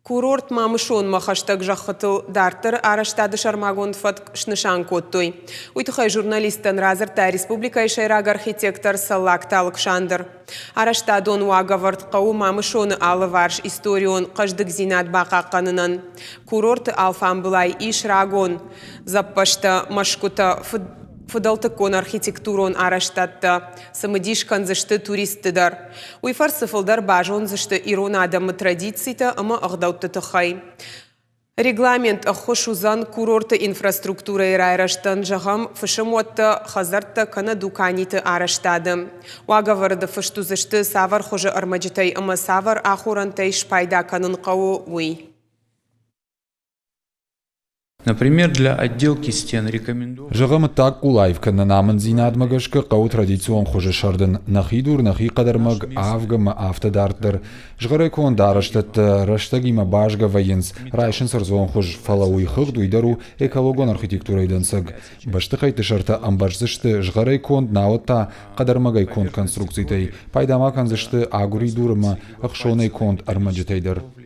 Курорт Мамысонмӕ хӕстӕг зӕххытыл дарддӕры арӕзтады сӕрмагонд фӕтк снысан кодтой. Уый тыххӕй журналисттӕн радзырдта республикӕйы сӕйраг архитектор Цӕллагты Алыксандр. Арӕзтадон уагӕвӕрд хъӕуы Мамысоны алыварс историон хъӕздыгдзинад бахъахъхъӕнынӕн. Курорты алфамбылай ис рагон дзӕппӕзтӕ, мӕсгуытӕ, фыдӕлтыккон архитектурон арӕзтӕдтӕ, цымыдис кӕндзысты туристты дӕр. Уый фӕрцы фылдӕр базондзысты ирон адӕмы традицитӕ ӕмӕ ӕгъдӕутты тыххӕй. Регламент ӕххуыс уыдзӕн курорты инфраструктурӕйы райрӕзтӕн, зӕгъӕм, фысымуӕттӕ, хӕдзӕрттӕ кӕнӕ дуканиты арӕзтады. Уагӕвӕрды фыст уыдзысты, цавӕр хуызы ӕрмӕджытӕй ӕмӕ цавӕр ахорӕнтӕй спайда кӕнын хъӕуы, уый. Например, для отделки стен рекомендовано... Зӕгъӕм, ӕддаг къул аив кӕнын амынддзинадмӕ гӕсгӕ хъӕуы традицион хуызы сӕрдын нӕхи дур, нӕхи хъӕдӕрмӕг, авг ӕмӕ афтӕ дарддӕр. Згъӕрӕй конд арӕзтӕдтӕ рӕстӕгимӕ базгӕ вӕййынц, райсынц ӕрдзон хуыз, фӕлӕ уый хыгъд уый дӕр у экологон архитектурӕйы дӕнцӕг. Бӕстыхӕйтты сӕртӕ ӕмбӕрздзысты згъӕрӕй конд, науӕд та хъӕдӕрмӕгӕй конд конструкцитӕй, пайда ма кӕндзысты агуыридур ӕмӕ ӕхсонӕй конд ӕрмӕджытӕй дӕр.